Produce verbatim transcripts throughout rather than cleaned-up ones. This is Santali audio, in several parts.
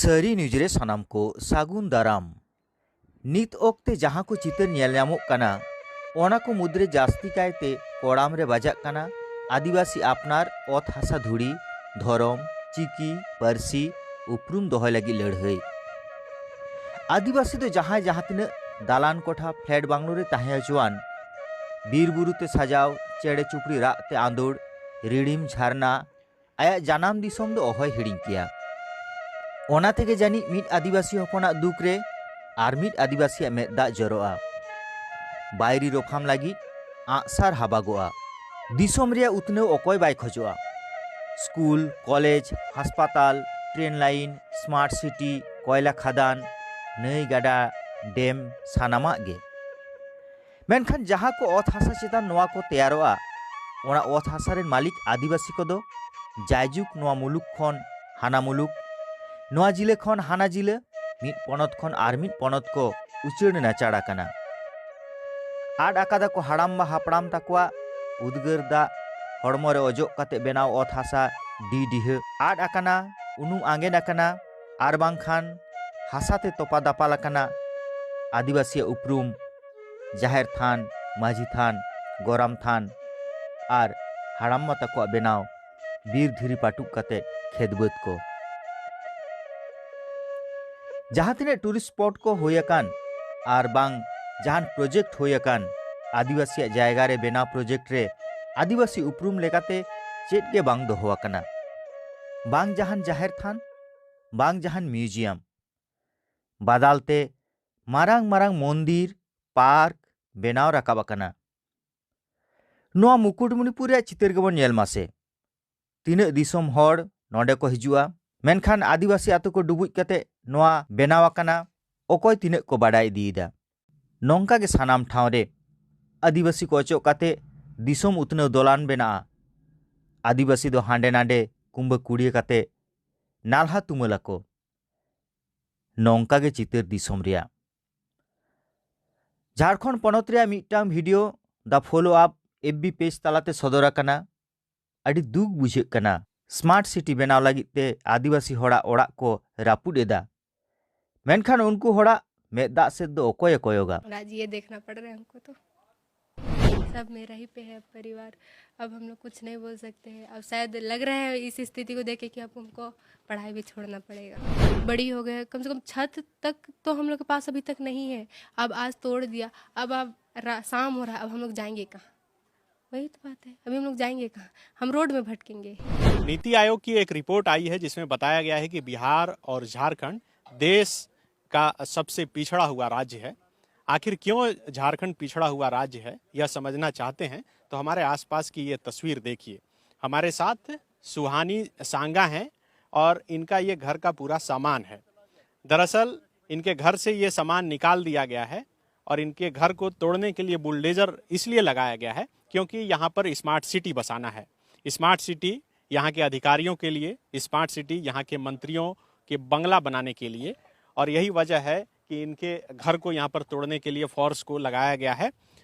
ᱛᱟᱹᱨᱤ ᱱᱤᱭᱩᱡᱽ ᱨᱮ ᱥᱟᱱᱟᱢ ᱠᱚ ᱥᱟᱹᱜᱩᱱ ᱫᱟᱨᱟᱢ᱾ ᱱᱤᱛ ᱚᱠᱛᱮ ᱡᱟᱦᱟᱸ ᱠᱚ ᱪᱤᱛᱟᱹᱨ ᱧᱮᱞ ᱧᱟᱢᱚᱜ ᱠᱟᱱᱟ, ᱚᱱᱟ ᱠᱚ ᱢᱩᱫᱽᱨᱮ ᱡᱟᱹᱥᱛᱤ ᱠᱟᱭᱛᱮ ᱠᱚᱲᱟᱢ ᱨᱮ ᱵᱟᱡᱟᱜ ᱠᱟᱱᱟ ᱟᱹᱫᱤᱵᱟᱹᱥᱤ ᱟᱯᱱᱟᱨ ᱚᱛ ᱦᱟᱥᱟ ᱫᱷᱩᱲᱤ, ᱫᱷᱚᱨᱚᱢ, ᱪᱤᱠᱤ, ᱯᱟᱹᱨᱥᱤ ᱩᱯᱨᱩᱢ ᱫᱚᱦᱚᱭ ᱞᱟᱹᱜᱤᱫ ᱞᱟᱹᱲᱦᱟᱹᱭ᱾ ᱟᱹᱫᱤᱵᱟᱹᱥᱤ ᱫᱚ ᱡᱟᱦᱟᱸᱭ ᱡᱟᱦᱟᱸ ᱛᱤᱱᱟᱹᱜ ᱫᱟᱞᱟᱱ ᱠᱚᱴᱷᱟ, ᱯᱷᱞᱮᱴ ᱵᱟᱝᱞᱳ ᱨᱮ ᱛᱟᱦᱮᱸ ᱦᱚᱪᱚᱣᱟᱱ, ᱵᱤᱨ ᱵᱩᱨᱩ ᱛᱮ ᱥᱟᱡᱟᱣ, ᱪᱮᱬᱮ ᱪᱩᱯᱲᱤ ᱨᱟᱜ ᱛᱮ ᱟᱸᱫᱳᱲ, ᱨᱤᱲᱤᱢ ᱡᱷᱟᱨᱱᱟ, ᱟᱭᱟᱜ ᱡᱟᱱᱟᱢ ᱫᱤᱥᱚᱢ ᱫᱚ ᱚᱦᱚᱭ ᱦᱤᱲᱤᱧ ᱠᱮᱭᱟ᱾ ᱚᱱᱟ ᱛᱮᱜᱮ ᱡᱟᱹᱱᱤᱡ ᱢᱤᱫ ᱟᱹᱫᱤᱵᱟᱹᱥᱤ ᱦᱚᱯᱚᱱᱟᱜ ᱫᱩᱠ ᱨᱮ ᱟᱨ ᱢᱤᱫ ᱟᱹᱫᱤᱵᱟᱹᱥᱤᱭᱟᱜ ᱢᱮᱫ ᱫᱟᱜ ᱡᱚᱨᱚᱜᱼᱟ᱾ ᱵᱟᱭᱨᱤ ᱨᱚᱯᱷᱟᱢ ᱞᱟᱹᱜᱤᱫ ᱟᱸᱜᱼᱥᱟᱨ ᱦᱟᱵᱟᱜᱚᱜᱼᱟ᱾ ᱫᱤᱥᱚᱢ ᱨᱮᱭᱟᱜ ᱩᱛᱱᱟᱹᱣ ᱚᱠᱚᱭ ᱵᱟᱭ ᱠᱷᱚᱡᱚᱜᱼᱟ? ᱥᱠᱩᱞ, ᱠᱚᱞᱮᱡᱽ, ᱦᱟᱥᱯᱟᱛᱟᱞ, ᱴᱨᱮᱱ ᱞᱟᱭᱤᱱ, ᱥᱢᱟᱨᱴ ᱥᱤᱴᱤ, ᱠᱚᱭᱞᱟ ᱠᱷᱟᱫᱟᱱ, ᱱᱟᱹᱭ ᱜᱟᱰᱟ, ᱰᱮᱢ, ᱥᱟᱱᱟᱢᱟᱜ ᱜᱮ᱾ ᱢᱮᱱᱠᱷᱟᱱ ᱡᱟᱦᱟᱸ ᱠᱚ ᱚᱛ ᱦᱟᱥᱟ ᱪᱮᱛᱟᱱ ᱱᱚᱣᱟ ᱠᱚ ᱛᱮᱭᱟᱨᱚᱜᱼᱟ, ᱚᱱᱟ ᱚᱛ ᱦᱟᱥᱟ ᱨᱮᱱ ᱢᱟᱹᱞᱤᱠ ᱟᱹᱫᱤᱵᱟᱹᱥᱤ ᱠᱚᱫᱚ ᱡᱟᱭᱡᱩᱜᱽ ᱱᱚᱣᱟ ᱢᱩᱞᱩᱠ ᱠᱷᱚᱱ ᱦᱟᱱᱟ ᱢᱩᱞᱩᱠ, ᱱᱚᱣᱟ ᱡᱤᱞᱟᱹ ᱠᱷᱚᱱ ᱦᱟᱱᱟ ᱡᱤᱞᱟᱹ, ᱢᱤᱫ ᱯᱚᱱᱚᱛ ᱠᱷᱚᱱ ᱟᱨ ᱢᱤᱫ ᱯᱚᱱᱚᱛ ᱠᱚ ᱩᱪᱟᱹᱲ ᱱᱟᱪᱟᱲ ᱟᱠᱟᱱᱟ᱾ ᱟᱫ ᱟᱠᱟᱫᱟ ᱠᱚ ᱦᱟᱲᱟᱢᱵᱟ ᱦᱟᱯᱲᱟᱢ ᱛᱟᱠᱚᱣᱟᱜ ᱩᱫᱽᱜᱟᱹᱨ ᱫᱟᱜ, ᱦᱚᱲᱢᱚ ᱨᱮ ᱚᱡᱚᱜ ᱠᱟᱛᱮ ᱵᱮᱱᱟᱣ ᱚᱛ ᱦᱟᱥᱟ ᱰᱤ ᱰᱤᱦᱟᱹ᱾ ᱟᱫ ᱟᱠᱟᱱᱟ, ᱩᱱᱩᱢ ᱟᱸᱜᱮᱱ ᱟᱠᱟᱱᱟ, ᱟᱨ ᱵᱟᱝᱠᱷᱟᱱ ᱦᱟᱥᱟ ᱛᱮ ᱛᱚᱯᱟ ᱫᱟᱯᱟᱞ ᱟᱠᱟᱱᱟ ᱟᱹᱫᱤᱵᱟᱹᱥᱤᱭᱟᱜ ᱩᱯᱨᱩᱢ, ᱡᱟᱦᱮᱨ ᱛᱷᱟᱱ, ᱢᱟᱹᱡᱷᱤ ᱛᱷᱟᱱ, ᱜᱚᱨᱟᱢ ᱛᱷᱟᱱ ᱟᱨ ᱦᱟᱲᱟᱢᱵᱟ ᱛᱟᱠᱚᱣᱟᱜ ᱵᱮᱱᱟᱣ ᱵᱤᱨ ᱫᱷᱤᱨᱤ ᱯᱟᱹᱴᱩᱵ ᱠᱟᱛᱮ ᱠᱷᱮᱛ ᱵᱟᱹᱫᱽ ᱠᱚ᱾ ᱡᱟᱦᱟᱸ ᱛᱤᱱᱟᱹᱜ ᱴᱩᱨᱤᱥᱴ ᱥᱯᱚᱴ ᱠᱚ ᱦᱩᱭ ᱟᱠᱟᱱ ᱟᱨ ᱵᱟᱝ ᱡᱟᱦᱟᱱ ᱯᱨᱚᱡᱮᱠᱴ ᱦᱩᱭ ᱟᱠᱟᱱ, ᱟᱹᱫᱤᱵᱟᱹᱥᱤᱭᱟᱜ ᱡᱟᱭᱜᱟ ᱨᱮ ᱵᱮᱱᱟᱣ ᱯᱨᱚᱡᱮᱠᱴ ᱨᱮ ᱟᱹᱫᱤᱵᱟᱹᱥᱤ ᱩᱯᱨᱩᱢ ᱞᱮᱠᱟᱛᱮ ᱪᱮᱫ ᱜᱮ ᱵᱟᱝ ᱫᱚᱦᱚ ᱟᱠᱟᱱᱟ᱾ ᱵᱟᱝ ᱡᱟᱦᱟᱱ ᱡᱟᱦᱮᱨ ᱛᱷᱟᱱ, ᱵᱟᱝ ᱡᱟᱦᱟᱱ ᱢᱤᱭᱩᱡᱤᱭᱟᱢ᱾ ᱵᱟᱫᱟᱞ ᱛᱮ ᱢᱟᱨᱟᱝ ᱢᱟᱨᱟᱝ ᱢᱚᱱᱫᱤᱨ, ᱯᱟᱨᱠ ᱵᱮᱱᱟᱣ ᱨᱟᱠᱟᱵ ᱟᱠᱟᱱᱟ᱾ ᱱᱚᱣᱟ ᱢᱩᱠᱩᱴᱢᱩᱱᱤᱯᱩᱨ ᱨᱮᱭᱟᱜ ᱪᱤᱛᱟᱹᱨ ᱜᱮᱵᱚᱱ ᱧᱮᱞ ᱢᱟᱥᱮ᱾ ᱛᱤᱱᱟᱹᱜ ᱫᱤᱥᱚᱢ ᱦᱚᱲ ᱱᱚᱰᱮ ᱠᱚ ᱦᱤᱡᱩᱜᱼᱟ, ᱢᱮᱱᱠᱷᱟᱱ ᱟᱹᱫᱤᱵᱟᱹᱥᱤ ᱟᱛᱳ ᱠᱚ ᱰᱩᱵᱩᱡ ᱠᱟᱛᱮ ᱱᱚᱣᱟ ᱵᱮᱱᱟᱣ ᱟᱠᱟᱱᱟ, ᱚᱠᱚᱭ ᱛᱤᱱᱟᱹᱜ ᱠᱚ ᱵᱟᱰᱟᱭ ᱤᱫᱤᱭᱮᱫᱟ? ᱱᱚᱝᱠᱟ ᱜᱮ ᱥᱟᱱᱟᱢ ᱴᱷᱟᱶ ᱨᱮ ᱟᱹᱫᱤᱵᱟᱹᱥᱤ ᱠᱚ ᱚᱪᱚᱜ ᱠᱟᱛᱮ ᱫᱤᱥᱚᱢ ᱩᱛᱱᱟᱹᱣ ᱫᱚᱞᱟᱱ ᱵᱮᱱᱟᱜᱼᱟ᱾ ᱟᱹᱫᱤᱵᱟᱹᱥᱤ ᱫᱚ ᱦᱟᱸᱰᱮ ᱱᱟᱰᱮ ᱠᱩᱢᱵᱟᱹ ᱠᱩᱲᱤᱭᱟᱹ ᱠᱟᱛᱮ ᱱᱟᱞᱦᱟ ᱛᱩᱢᱟᱹᱞ ᱟᱠᱚ᱾ ᱱᱚᱝᱠᱟ ᱜᱮ ᱪᱤᱛᱟᱹᱨ ᱫᱤᱥᱚᱢ ᱨᱮᱭᱟᱜ᱾ ᱡᱷᱟᱲᱠᱷᱚᱸᱰ ᱯᱚᱱᱚᱛ ᱨᱮᱭᱟᱜ ᱢᱤᱫᱴᱟᱝ video The Follow Up F B page ᱛᱟᱞᱟᱛᱮ ᱥᱚᱫᱚᱨ ᱟᱠᱟᱱᱟ᱾ ᱟᱹᱰᱤ ᱫᱩᱠ ᱵᱩᱡᱷᱟᱹᱜ ᱠᱟᱱᱟ᱾ ᱥᱢᱟᱨᱴ ᱥᱤᱴᱤ ᱵᱮᱱᱟᱣ ᱞᱟᱹᱜᱤᱫ ᱛᱮ ᱟᱹᱫᱤᱵᱟᱹᱥᱤ ᱦᱚᱲᱟᱜ ᱚᱲᱟᱜ ᱠᱚ ᱨᱟᱹᱯᱩᱫ ᱮᱫᱟ, ᱢᱮᱱᱠᱷᱟᱱ ᱩᱱᱠᱩ ᱦᱚᱲᱟᱜ ᱢᱮᱫ ᱫᱟᱜ ᱥᱮᱫ ᱫᱚ ᱚᱠᱚᱭᱮ ᱠᱚᱭᱚᱜᱟ? राज ये देखना पड़ रहा है हमको तो। सब मेरा ही पे है परिवार। अब हम लोग कुछ नहीं बोल सकते हैं। अब शायद लग रहा है इस स्थिति को देख के कि अब हमको पढ़ाई भी छोड़ना पड़ेगा। बड़ी हो गए, कम से कम छत तक तो हम लोग के पास अभी तक नहीं है। अब आज तोड़ दिया, अब अब रा, शाम हो रहा है, अब हम लोग जाएंगे कहाँ? वही तो बात है, अभी हम लोग जाएंगे कहाँ? हम रोड में भटकेंगे। नीति आयोग की एक रिपोर्ट आई है जिसमें बताया गया है कि बिहार और झारखंड देश का सबसे पिछड़ा हुआ राज्य है। आखिर क्यों झारखंड पिछड़ा हुआ राज्य है, यह समझना चाहते हैं तो हमारे आसपास की ये तस्वीर देखिए। हमारे साथ सुहानी सांगा हैं और इनका ये घर का पूरा सामान है। दरअसल इनके घर से ये सामान निकाल दिया गया है और इनके घर को तोड़ने के लिए बुलडोजर इसलिए लगाया गया है क्योंकि यहाँ पर स्मार्ट सिटी बसाना है। स्मार्ट सिटी यहाँ के अधिकारियों के लिए, स्मार्ट सिटी यहाँ के मंत्रियों के बंगला बनाने के लिए, और यही वजह है कि इनके घर को यहाँ पर तोड़ने के लिए फोर्स को लगाया गया है।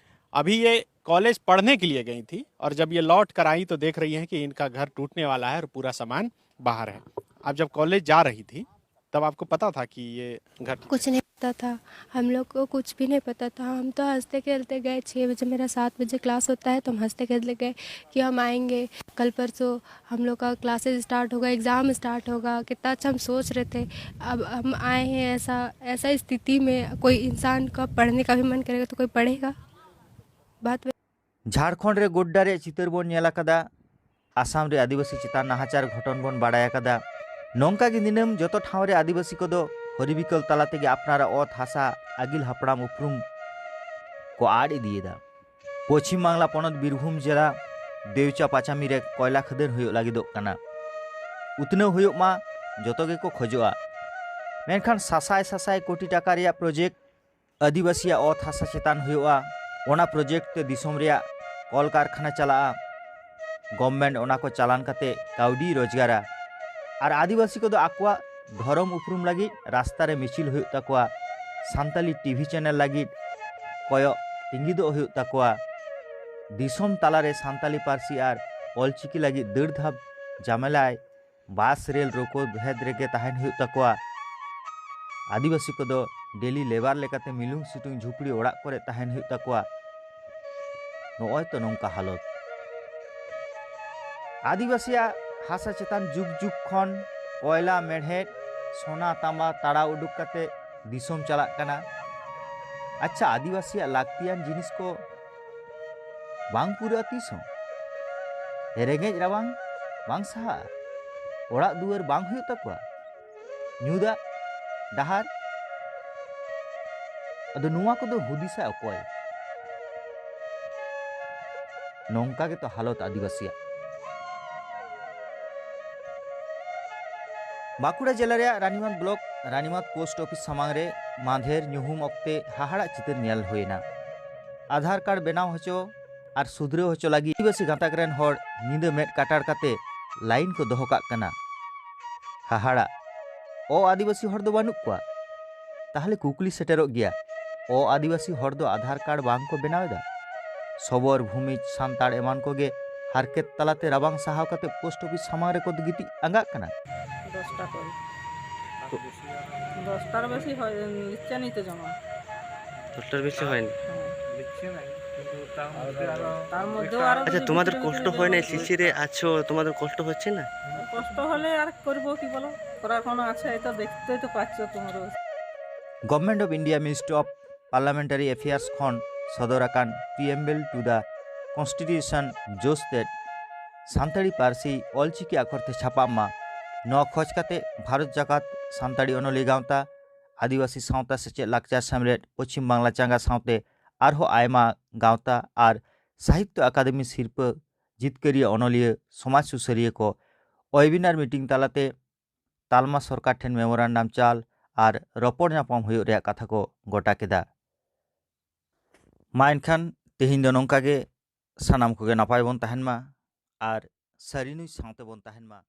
अभी ये कॉलेज पढ़ने के लिए गई थी और जब ये लौट कर आई तो देख रही हैं कि इनका घर टूटने वाला है और पूरा सामान बाहर है। आप जब कॉलेज जा रही थी तब आपको पता था कि ये घर कुछ नहीं पता था, हम लोग को कुछ भी नहीं पता था। हम तो हंसते खेलते गए। छः बजे, मेरा सात बजे क्लास होता है, तो हम हंसते खेलते गए कि हम आएंगे कल परसों। हम लोग का क्लासेज स्टार्ट होगा, एग्ज़ाम स्टार्ट होगा, कितना अच्छा हम सोच रहे थे। अब हम आए हैं ऐसा ऐसा स्थिति में, कोई इंसान का पढ़ने का भी मन करेगा तो कोई पढ़ेगा? बात ᱡᱷᱟᱲᱠᱷᱚᱸᱰ ᱨᱮ ᱜᱳᱰᱰᱟ ᱨᱮᱭᱟᱜ ᱪᱤᱛᱟᱹᱨ ᱵᱚᱱ ᱧᱮᱞ ᱟᱠᱟᱫᱟ᱾ ᱟᱥᱟᱢ ᱨᱮ ᱟᱹᱫᱤᱵᱟᱹᱥᱤ ᱪᱮᱛᱟᱱ ᱱᱟᱦᱟᱪᱟᱨ ᱜᱷᱚᱴᱚᱱ ᱵᱚᱱ ᱵᱟᱲᱟᱭ ᱟᱠᱟᱫᱟ᱾ ᱱᱚᱝᱠᱟ ᱜᱮ ᱫᱤᱱᱟᱹᱢ ᱡᱚᱛᱚ ᱴᱷᱟᱶ ᱨᱮ ᱟᱹᱫᱤᱵᱟᱹᱥᱤ ᱠᱚᱫᱚ ᱦᱚᱨᱤ ᱵᱤᱠᱚᱞ ᱛᱟᱞᱟ ᱛᱮᱜᱮ ᱟᱯᱱᱟᱨᱟᱜ ᱚᱛ ᱦᱟᱥᱟ, ᱟᱹᱜᱤᱞ ᱦᱟᱯᱲᱟᱢ ᱩᱯᱨᱩᱢ ᱠᱚ ᱟᱫ ᱤᱫᱤᱭᱮᱫᱟ᱾ ᱯᱚᱪᱷᱤᱢ ᱵᱟᱝᱞᱟ ᱯᱚᱱᱚᱛ ᱵᱤᱨᱵᱷᱩᱢ ᱡᱮᱞᱟ ᱫᱮᱣᱪᱟ ᱯᱟᱪᱟᱢᱤ ᱨᱮ ᱠᱚᱭᱞᱟ ᱠᱷᱟᱹᱫᱟᱹᱱ ᱦᱩᱭᱩᱜ ᱞᱟᱹᱜᱤᱫᱚᱜ ᱠᱟᱱᱟ᱾ ᱩᱛᱱᱟᱹᱣ ᱦᱩᱭᱩᱜ ᱢᱟ, ᱡᱚᱛᱚ ᱜᱮᱠᱚ ᱠᱷᱚᱡᱚᱜᱼᱟ᱾ ᱢᱮᱱᱠᱷᱟᱱ ᱥᱟᱥᱟᱭ ᱥᱟᱥᱟᱭ ᱠᱳᱴᱤ ᱴᱟᱠᱟ ᱨᱮᱭᱟᱜ ᱯᱨᱚᱡᱮᱠᱴ ᱟᱹᱫᱤᱵᱟᱹᱥᱤᱭᱟᱜ ᱚᱛ ᱦᱟᱥᱟ ᱪᱮᱛᱟᱱ ᱦᱩᱭᱩᱜᱼᱟ᱾ ᱚᱱᱟ ᱯᱨᱚᱡᱮᱠᱴ ᱛᱮ ᱫᱤᱥᱚᱢ ᱨᱮᱭᱟᱜ ᱠᱚᱞ ᱠᱟᱨᱠᱷᱟᱱᱟ ᱪᱟᱞᱟᱜᱼᱟ᱾ ᱜᱚᱵᱷᱢᱮᱱᱴ ᱚᱱᱟ ᱠᱚ ᱪᱟᱞᱟᱱ ᱠᱟᱛᱮ ᱠᱟᱹᱣᱰᱤᱭ ᱨᱳᱡᱽᱜᱟᱨᱟ᱾ ᱟᱨ ᱟᱹᱫᱤᱵᱟᱹᱥᱤ ᱠᱚᱫᱚ ᱟᱠᱚᱣᱟᱜ ᱫᱷᱚᱨᱚᱢ ᱩᱯᱨᱩᱢ ᱞᱟᱹᱜᱤᱫ ᱨᱟᱥᱛᱟ ᱨᱮ ᱢᱤᱪᱷᱤᱞ ᱦᱩᱭᱩᱜ ᱛᱟᱠᱚᱣᱟ, ᱥᱟᱱᱛᱟᱞᱤ ᱴᱤᱵᱷᱤ ᱪᱮᱱᱮᱞ ᱞᱟᱹᱜᱤᱫ ᱠᱚᱭᱚᱜ ᱛᱤᱸᱜᱤᱫᱚᱜ ᱦᱩᱭᱩᱜ ᱛᱟᱠᱚᱣᱟ, ᱫᱤᱥᱚᱢ ᱛᱟᱞᱟᱨᱮ ᱥᱟᱱᱛᱟᱞᱤ ᱯᱟᱹᱨᱥᱤ ᱟᱨ ᱚᱞᱪᱤᱠᱤ ᱞᱟᱹᱜᱤᱫ ᱫᱟᱹᱲ ᱫᱷᱟᱯ ᱡᱟᱢᱮᱞᱟᱭ ᱵᱟᱥ ᱨᱮᱞ ᱨᱳᱠᱳ ᱵᱷᱮᱫ ᱨᱮᱜᱮ ᱛᱟᱦᱮᱱ ᱦᱩᱭᱩᱜ ᱛᱟᱠᱚᱣᱟ᱾ ᱟᱹᱫᱤᱵᱟᱹᱥᱤ ᱠᱚᱫᱚ ᱰᱮᱞᱤ ᱞᱮᱵᱟᱨ ᱞᱮᱠᱟᱛᱮ ᱢᱤᱞᱩᱝ ᱥᱤᱴᱩᱝ ᱡᱷᱩᱯᱲᱤ ᱚᱲᱟᱜ ᱠᱚᱨᱮ ᱛᱟᱦᱮᱱ ᱦᱩᱭᱩᱜ ᱛᱟᱠᱚᱣᱟ᱾ ᱱᱚᱜᱼᱚᱭ ᱛᱚ ᱱᱚᱝᱠᱟ ᱦᱟᱞᱚᱛ᱾ ᱟᱹᱫᱤᱵᱟᱹᱥᱤᱭᱟᱜ ᱦᱟᱥᱟ ᱪᱮᱛᱟᱱ ᱡᱩᱜᱽ ᱡᱩᱜᱽ ᱠᱷᱚᱱ ᱠᱚᱭᱞᱟ, ᱢᱮᱲᱦᱮᱫ, ᱥᱚᱱᱟ, ᱛᱟᱢᱵᱟ ᱛᱟᱲᱟᱣ ᱩᱰᱩᱠ ᱠᱟᱛᱮ ᱫᱤᱥᱚᱢ ᱪᱟᱞᱟᱜ ᱠᱟᱱᱟ᱾ ᱟᱪᱪᱷᱟ, ᱟᱹᱫᱤᱵᱟᱹᱥᱤᱭᱟᱜ ᱞᱟᱹᱠᱛᱤᱭᱟᱱ ᱡᱤᱱᱤᱥ ᱠᱚ ᱵᱟᱝ ᱯᱩᱨᱟᱹᱜᱼᱟ ᱛᱤᱥ ᱦᱚᱸ᱾ ᱨᱮᱸᱜᱮᱡ ᱨᱟᱵᱟᱝ ᱵᱟᱝ ᱥᱟᱦᱟᱜᱼᱟ, ᱚᱲᱟᱜ ᱫᱩᱣᱟᱹᱨ ᱵᱟᱝ ᱦᱩᱭᱩᱜ ᱛᱟᱠᱚᱣᱟ, ᱧᱩ ᱫᱟᱜ, ᱰᱟᱦᱟᱨ᱾ ᱟᱫᱚ ᱱᱚᱣᱟ ᱠᱚᱫᱚ ᱦᱩᱫᱤᱥᱟ ᱚᱠᱚᱭ? ᱱᱚᱝᱠᱟ ᱜᱮᱛᱚ ᱦᱟᱞᱚᱛ ᱟᱹᱫᱤᱵᱟᱹᱥᱤᱭᱟᱜ᱾ ᱵᱟᱸᱠᱩᱲᱟ ᱡᱮᱞᱟ ᱨᱮᱭᱟᱜ Ranibandh block Ranibandh post office ᱥᱟᱢᱟᱝ ᱨᱮ ᱢᱟᱫᱷᱮᱨ ᱧᱩᱦᱩᱢ ᱚᱠᱛᱮ ᱦᱟᱦᱟᱲᱟᱜ ᱪᱤᱛᱟᱹᱨ ᱧᱮᱞ ᱦᱩᱭᱮᱱᱟ᱾ ᱟᱫᱷᱟᱨ ᱠᱟᱨᱰ ᱵᱮᱱᱟᱣ ᱦᱚᱪᱚ ᱟᱨ ᱥᱩᱫᱷᱨᱟᱹᱣ ᱦᱚᱪᱚ ᱞᱟᱹᱜᱤᱫ ᱟᱹᱫᱤᱵᱟᱹᱥᱤ ᱜᱟᱛᱟᱠ ᱨᱮᱱ ᱦᱚᱲ ᱧᱤᱫᱟᱹ ᱢᱮᱫ ᱠᱟᱴᱟᱲ ᱠᱟᱛᱮ ᱞᱟᱭᱤᱱ ᱠᱚ ᱫᱚᱦᱚ ᱠᱟᱜ ᱠᱟᱱᱟ᱾ ᱦᱟᱦᱟᱲᱟᱜ, ᱚ ᱟᱹᱫᱤᱵᱟᱹᱥᱤ ᱦᱚᱲ ᱫᱚ ᱵᱟᱹᱱᱩᱜ ᱠᱚᱣᱟ? ᱛᱟᱦᱞᱮ ᱠᱩᱠᱞᱤ ᱥᱮᱴᱮᱨᱚᱜ ᱜᱮᱭᱟ, ᱚ ᱟᱹᱫᱤᱵᱟᱹᱥᱤ ᱦᱚᱲ ᱫᱚ ᱟᱫᱷᱟᱨ ᱠᱟᱨᱰ ᱵᱟᱝ ᱠᱚ ᱵᱮᱱᱟᱣ ᱮᱫᱟ? ᱥᱚᱵᱚᱨ, ᱵᱷᱩᱢᱤᱡᱽ, ᱥᱟᱱᱛᱟᱲ ᱮᱢᱟᱱ ᱠᱚᱜᱮ ᱦᱟᱨᱠᱮᱛ ᱛᱟᱞᱟᱛᱮ ᱨᱟᱵᱟᱝ ᱥᱟᱦᱟᱣ ᱠᱟᱛᱮ ᱯᱳᱥᱴ ᱚᱯᱷᱤᱥ ᱥᱟᱢᱟᱝ ᱨᱮᱠᱚ ᱜᱤᱛᱤᱡ ᱟᱸᱜᱟᱜ ᱠᱟᱱᱟ᱾ ᱫᱚᱥᱴᱟ ᱠᱚᱨᱮ᱾ দশটার বেশি হয়, নিচ্ছে নিতে জমা। দশটার বেশি হয়নি। হ্যাঁ। লিখছে নাই, কিন্তু তার মধ্যে আরো তার মধ্যেও আরো আচ্ছা, যদি তোমাদের ভিতরে কষ্ট ভিতরে হয় নাই, জমা লিখে? শিশিরে আছো, তোমাদের কষ্ট হচ্ছে না? কষ্ট হলে আর করবো কি বলো, করার কোনো আছে, এই তো দেখতেই তো পাচ্ছ তোমরাও। Government of India ministry of parliamentary affairs ᱠᱷᱚᱱ ᱥᱚᱫᱚᱨ ᱟᱠᱟᱱ Preamble to the Constitution ᱡᱳᱥ ᱛᱮᱫ ᱥᱟᱱᱛᱟᱲᱤ ᱯᱟᱹᱨᱥᱤ ᱚᱞᱪᱤᱠᱤ ᱟᱠᱷᱚᱨ ᱛᱮ ᱪᱷᱟᱯᱟᱜ ᱢᱟ, ᱱᱚᱣᱟ ᱠᱷᱚᱡᱽ ᱠᱟᱛᱮ ᱵᱷᱟᱨᱚᱛ ᱡᱟᱠᱟᱛ ᱥᱟᱱᱛᱟᱲᱤ ᱚᱱᱚᱞᱤᱭᱟᱹ ᱜᱟᱶᱛᱟ, ᱟᱹᱫᱤᱵᱟᱹᱥᱤ ᱥᱟᱶᱛᱟ ᱥᱮᱪᱮᱫ ᱞᱟᱠᱪᱟᱨ ᱥᱮᱢᱞᱮᱫ ᱯᱚᱪᱷᱤᱢ ᱵᱟᱝᱞᱟ ᱪᱟᱸᱜᱟ ᱥᱟᱶᱛᱮ ᱟᱨᱦᱚᱸ ᱟᱭᱢᱟ ᱜᱟᱶᱛᱟ ᱟᱨ ᱥᱟᱦᱤᱛᱭᱚ ᱟᱠᱟᱫᱮᱢᱤ ᱥᱤᱨᱯᱟᱹ ᱡᱤᱛᱠᱟᱹᱨᱤᱭᱟᱹ ᱚᱱᱚᱞᱤᱭᱟᱹ, ᱥᱚᱢᱟᱡᱽ ᱥᱩᱥᱟᱹᱨᱤᱭᱟᱹ ᱠᱚ ᱳᱭᱮᱵᱤᱱᱟᱨ ᱢᱤᱴᱤᱝ ᱛᱟᱞᱟᱛᱮ ᱛᱟᱞᱢᱟ ᱥᱚᱨᱠᱟᱨ ᱴᱷᱮᱱ ᱢᱮᱢᱳᱨᱟᱱᱰᱟᱢ ᱪᱟᱞ ᱟᱨ ᱨᱚᱯᱚᱲ ᱧᱟᱯᱟᱢ ᱦᱩᱭᱩᱜ ᱨᱮᱭᱟᱜ ᱠᱟᱛᱷᱟ ᱠᱚ ᱜᱚᱴᱟ ᱠᱮᱫᱟ᱾ ᱢᱟ ᱮᱱᱠᱷᱟᱱ ᱛᱮᱦᱮᱧ ᱫᱚ ᱱᱚᱝᱠᱟ ᱜᱮ, ᱥᱟᱱᱟᱢ ᱠᱚᱜᱮ ᱱᱟᱯᱟᱭ ᱵᱚᱱ ᱛᱟᱦᱮᱱ ᱢᱟ ᱟᱨ ᱥᱟᱹᱨᱤ ᱱᱩᱭ ᱥᱟᱶᱛᱮ ᱵᱚᱱ ᱛᱟᱦᱮᱱ ᱢᱟ᱾